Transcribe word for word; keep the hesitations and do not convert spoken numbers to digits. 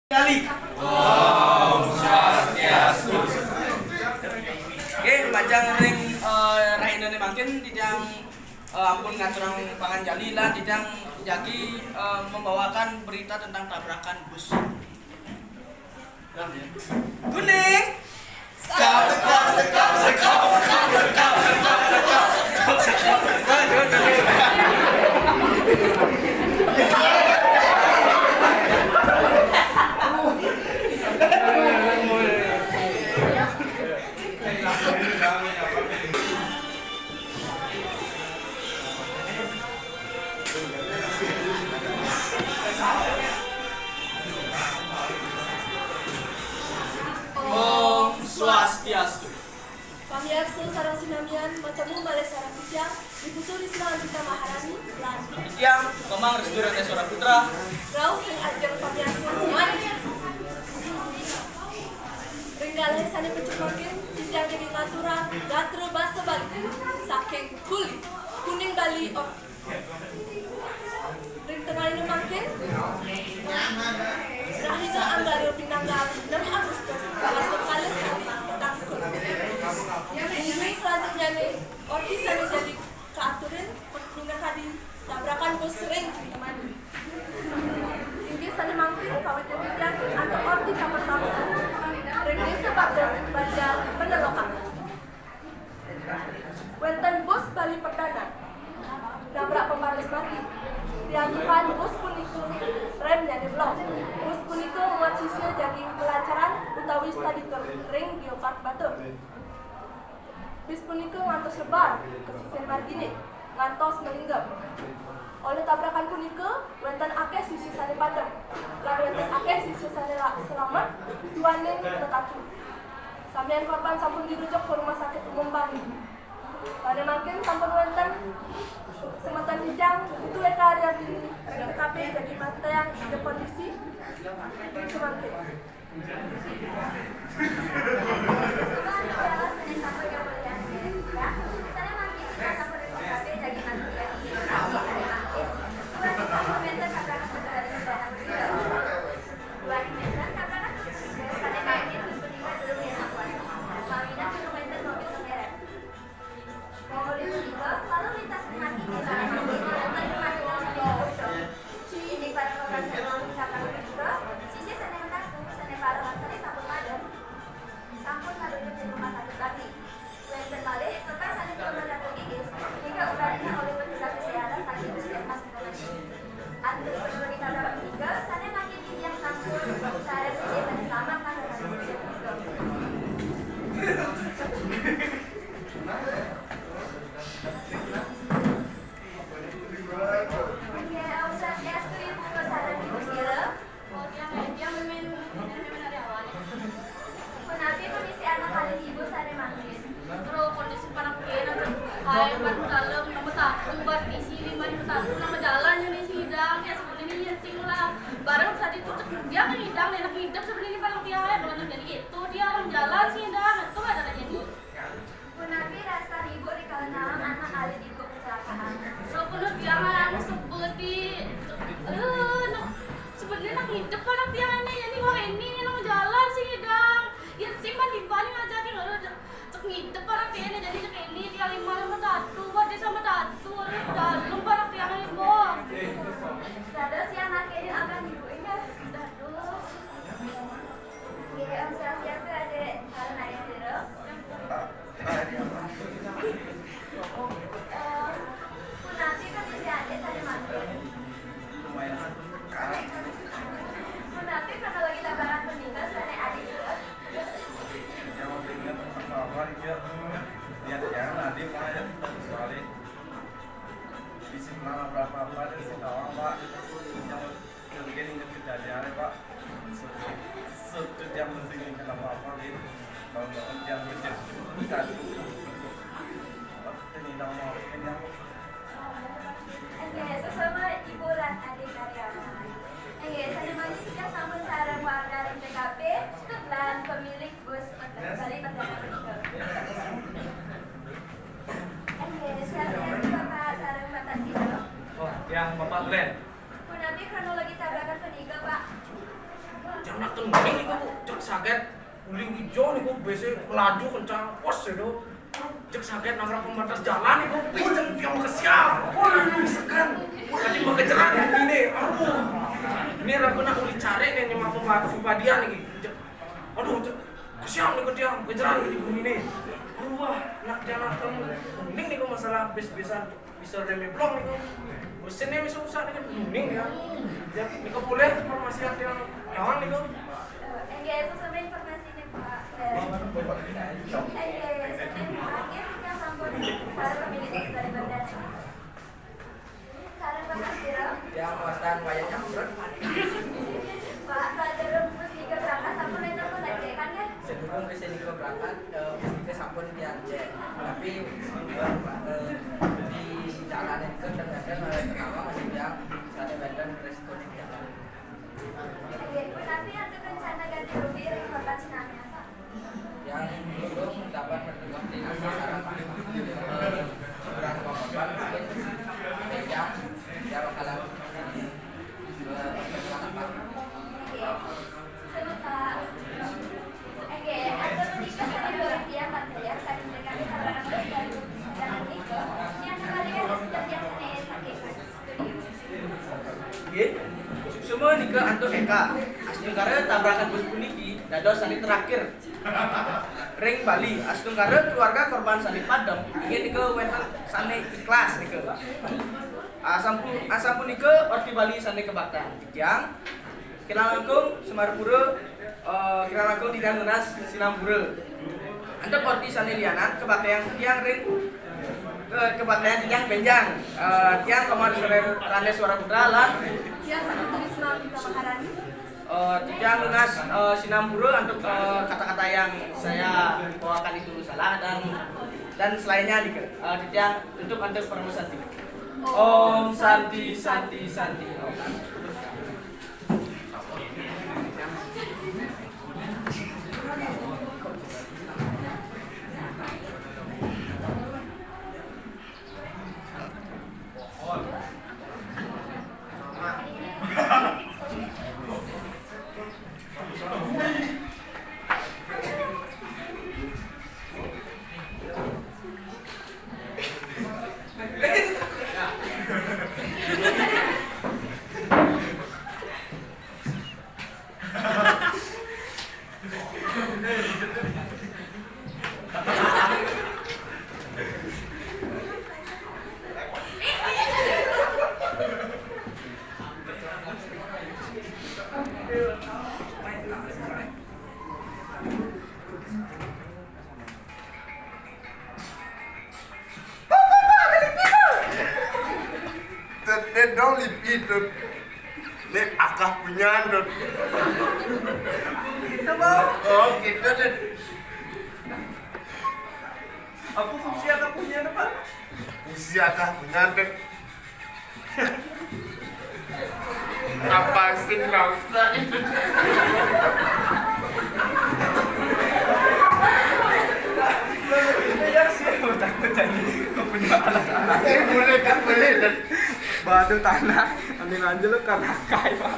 Kali. Om Swastiastu. Oke, panjang ring eh, rahinane mangkin titiang eh, ampun ngaturang panganjali lan titiang jagi eh, membawakan berita tentang tabrakan bus. Kuning. Om Swastiastu. Pamiarsa sareng sinamian, matemu malih sareng titiang, Ibu Suri Sila Andita Maharani, lan titiang, Komang Restu Ratneswara Putra. Rauh ring ajeng pamiarsa sinamian. Ring galahé sané becik mangkin, titiang jagi ngaturang gatra basa Bali saking Kuli, Kuning Bali, Ring tengahin mangkin, rahina Anggara pinanggal enam Agustus, kalasa kalih kalih tangkul. Ring salanturnyané, orti sané jagi kaaturin minakadi tabrakan bus ring Kintamani. Inggih sané mangkin, kawitin titiang antuk orti kapertama ring Désa Batur, Banjar Penelokan. Wénten bus Bali Perdana nabrak pembatas margi. Riantukan bus punika remnyané belog. Bus punika muat sisia jagi malancaran utawi study tour ring Geopark Batur. Bis punika ngantos lebar ka sisir marginé, ngantos malinggem. Olih tabrakan punika, wénten akéh sisia sané padem, lan wénten akéh sisia sané la-, selamet, duaning matatu. Samian korban sampun dirujuk ke rumah sakit umum Bali. Sané mangkin sampun wénten semeton titiang Putu Eka Aryadini, T K P jagi manggihin kondisi ring semangkin. Mangkin punika, lalu lintas ring margi désa ring margi, wénten ring margi sané ucul. Indik para korban sané malinggem punika, sisia sané matatu, sané parah lan sané sampun padem, sampun karujuk ring rumah sakit Bali. Wénten malih korban sané purun matatu gigis, punika ubaranipun olih petugas kesehatan saking puskesmas Antuk penuh kita dapat tiga, sané mangkin titiang sampun sareng sisih sané selamat lan dalam sisih tiga. Inggih, Om Swastiastu, Ibu sareng Ibu Sira. Punapi kondisi anak kalih ibu sané mangkin? Terus kondisi panak piye, nang kain ban dalam, nang matatu, ban isi lima ribu tatu, nang majalan yang isi hidang, ya sebenarnya nyensing lah. Barang tadi tuh cek dia kan hidang, enak hidup sebenarnya panak piye, kalau nang jadi itu dia orang jalan sih hidang, itu ada aja nih. Punapi rasa ibu rikala naon anak alit ibu kecelakaan? Sampun tiang anu sebeti. Aduh, no. Sebenarnya nak ngidep anak tiang ini, ini wah ini, ini nang jalan sih ngidang. Ya sih mah timpani ngajakin, aduh, cek ngidep anak tiang ini, jadi cek ini, tiang lima sama tatu, buat dia sama tatu, aduh, dalam anak tiang ini, Bang. Dados yang anak ini akan ibu ini, aduh. Nggih, Om Swastiastu, Adik. Halo, Adik Sira. Eh, punapi kondisi Adik sané mangkin? Punapi kronologi tabrakan punika sané Adik Sira? Jangan ingat apa-apa, dia. Dia, dia, Adik, Pak, ya, sekali. Bisa kenal apa-apa, dia, saya tahu, Pak. Jangan Mungkin ingat kejadiannya, Pak. Sudut yang penting ingat apa-apa, gitu. Bangun-bangun yang penting. Satu. Ini dong, mau ini yang Nggih, sesama ibu lan adik karyawan. Nggih, sané mangkin kita sampun sareng warga ring T K P lan pemilik bus Bali Perdana punika. Nggih, swastiastu, Bapak sareng Bapak Sino. Oh, ya, Bapak Glenn. Punapi kronologi tabrakan punika, Pak? Nak tending iku, cek saget. Uling ijo niku bese melaju kencang, wes itu. Cek saget nabrak pembatas jalan niku, wih, cek tiang kesial. Wih, sekan. Tadi mau kejeran ini, aduh. Ini ragu nak uli cari nih, nyemak pembatas padian nih. Cek, aduh, cek, kesial niku tiang, kejeran di bumi ini. Wah, nak tiang nak temu. Mending niku masalah bis-bisan. Bisa reme blong niku. Mesinnya bisa rusak niku, kuning ya. Ya, niku boleh informasi yang kawan niku. Enggak, itu sama informasinya, Pak. Enggak, sama informasinya, kita sampun para pemilik dari bandara. Saran Bapak Sira. Ya, wastan wayahnya, Bro. Pak, saat terus niku berangkat, sampun itu pun aja kan ya? Sebelum ke sini ke berangkat, eh, kita sampun diancen. Tapi, eh, di jalanan ke ternyata, eh, kenapa masih bilang misalnya badan resikonya di jalan. Oke, tapi untuk rencana ganti rugi dari korban tsunami apa? Yang belum dapat berkoordinasi secara, eh, berapa korban mungkin yang, yang bakalan, eh, berapa? Oke. Sebentar. Oke, atau menikah sama dua tiang, Tante, ya, saling dekatnya karena harus dari jangan nikah. Yang kembali kan sudah biasanya sakit. Nggih. Suksma nika antuk Eka. Astungkara tabrakan bus puniki dados sane terakhir ring Bali. Astungkara keluarga korban sane padem inggih nika wenten sane ikhlas nika. Asampun, asampun nika orti Bali sane kebaktan. Titiang kirang langkung Semarapura, eh, kirang langkung titiang nunas sinampura. Antuk orti sane lianan kebaktian titiang ring, eh, kebaktian titiang benjang. Eh, tiang Komar Sore Ranes Waraputra lan tiang Saputra Wisma Maharani. Eh, titiang nunas, eh, sinampura antuk, eh, kata-kata yang saya bawakan itu salah dan, dan selainnya nika. Eh, titiang tutup antuk Parama Santi. Om Santi, Santi, Santi. Om. Tut, dia dong lipi, Tut. Ini akah punyan, Tut. Apa? Oh, gitu, Tut. Apa fungsi akah punyan, Pak? Fungsi akah punyan, Tut. Apa sih, nggak usah itu. Itu ya sih, takut jadi kepunya anak-anak. Eh, boleh kan, boleh kan. Badu tanah, anjing anjing lu karena kai, Pak.